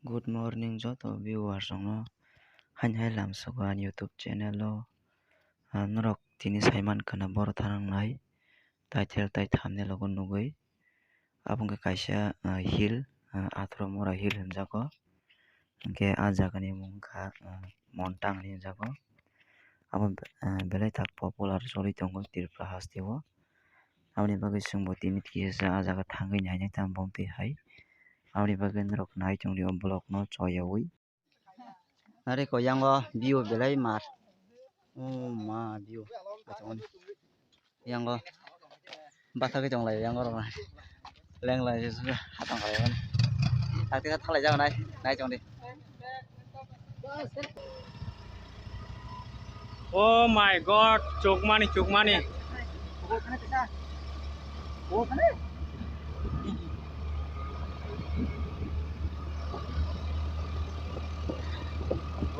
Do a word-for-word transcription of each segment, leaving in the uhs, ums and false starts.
Good morning joto viewers rokno. Haini hai lamsogo ani YouTube channel o. Ah, norok tini saiman khana boro thanang nai. Title tai thumbnail o nugwi. Abo wngkha kaisa, ah, hill, ah, Athra Mora hill hinjago. Hinkhe ah jagani mung wngkha, ah, Montang hinwi hinjago. Abo, ah, belai tak popular choli tongo Tripura haste o. Aboni bagwi chwngbo tini kisa ah jaga thangwi nainai tamo bomtwi hai. Aboni bagwi norok nai tongdi o vlog no choyawi. Are ko yango view belai mar. Oh ma view. Yango bathagwi tonglaio yango rok. Lenglai hatong kalaimani. Taktika thalai jago nai, nai tongdi. Oh my God, chukmani, chukmani.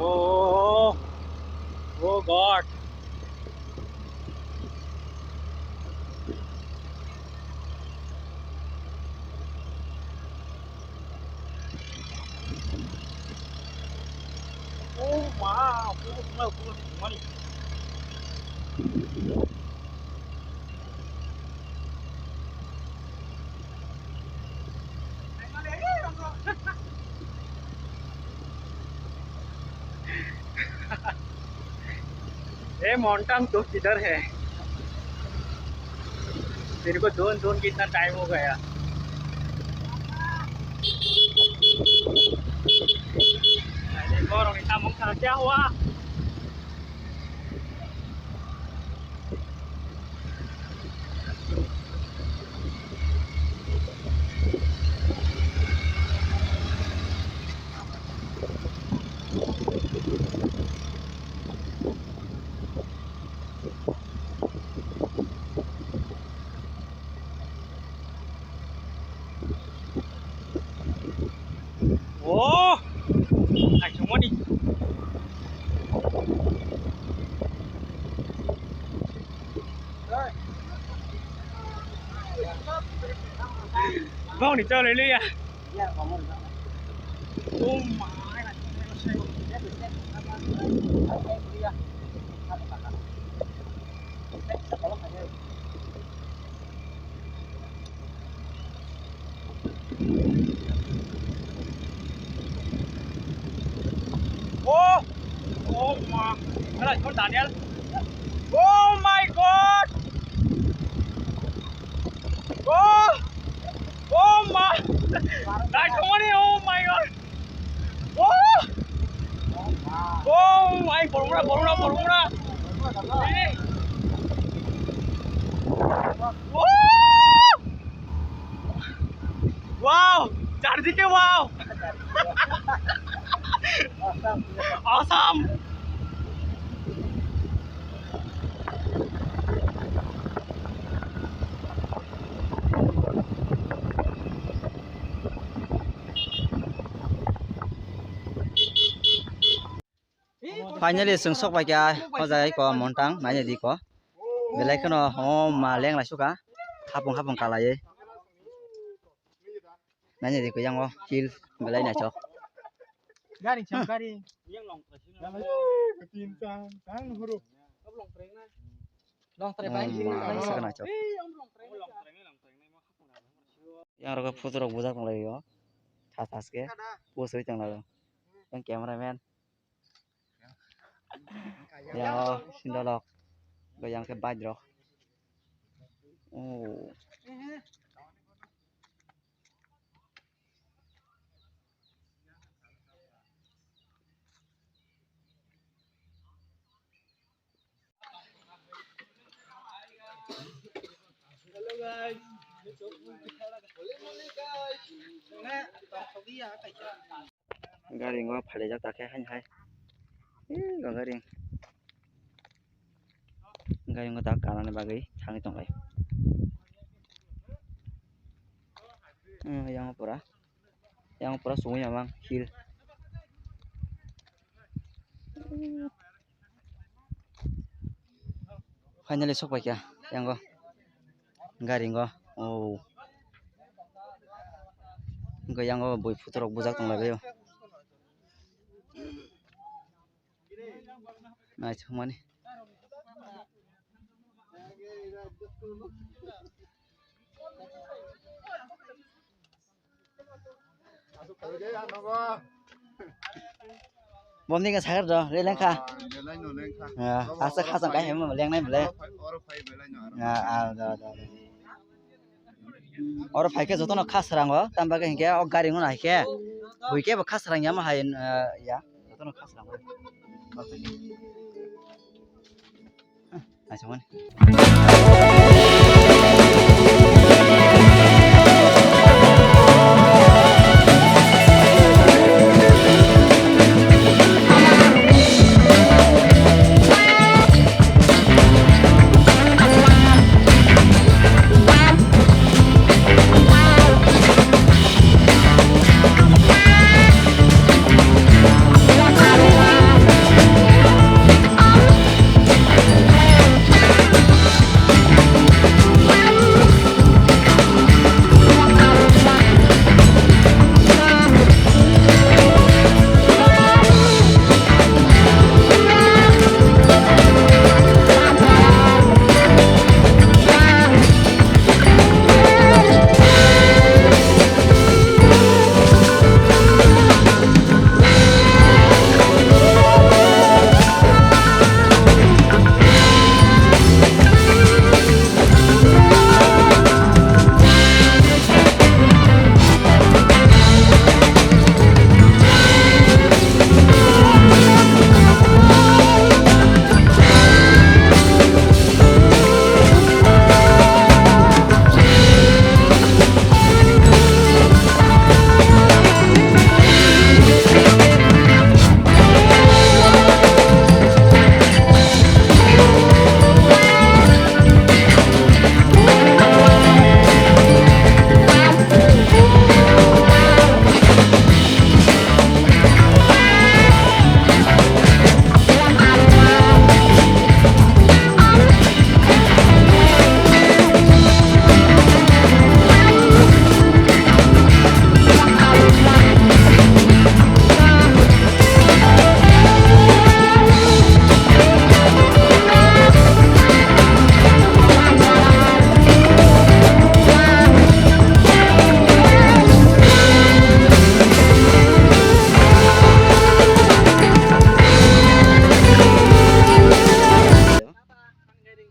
Oh, oh God. Oh wow, oh, oh, oh, money. ए मोंटांग तो किधर है? तेरे को ढूंढ ढूंढ कितना टाइम हो गया। अरे, और इतना मुंह खा क्या हुआ? Oh, naithokmani. Bongni chole liya. Oh my. Oh, oh my. Hello, Daniel. Oh my God. Oh, oh my. Naithokmani, oh my God. Oh. Oh, ai, bormura, bormura, bormura. Eh. Oh. Wow, চারদিকে wow. Awesome. Finally, chwng sok pai kha, o jaga ko Montang, naina di ko. Belai kheno, o ma leng lai suka, hapung hapung kalai. Naina di ko, yang o hill, belai naithok. Gari, cham gari. Long try bai. O ma, suka naithok. Yang rok photo rok bujak tong lai o. Thas thas khe. Post oi tong lai o. Yang cameraman. Yang o sindolok. Yang khe bike rok. Oh. Hello guys. Gari ngo phalijak ta khe haini hai. Ee, gari. Gari ngo ta kanani bagwi thangwi tonglai. Hmm, yang pura. Yang pura sungwi mamang hill. Finally sok pai kha yango gari ngo. Oh. Hwnkhe yango bui photo rok bujak tong lai o. Naithokmani. Bomni ka sakar do, re lengkha. Ah, asa khasang kai hema lengnai bole. Ah, ah, da, da, da. Oro phaikhe jotono khasrango, tamo bagwi hinkhe o gari wngno haikhe buikhe bo khasrang yama hai, ah, ya, jotono khasrango. Naisingmani.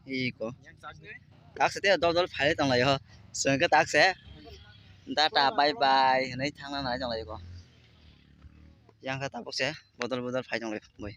Iko. Taxi te dol dol phai tong lai ho. Sengke taxi. Tata bye bye hinui thangna nai tong lai ko. Yang khe tabuk se bodol bodol phai tong lai boi.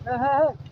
Hey, hey, hey.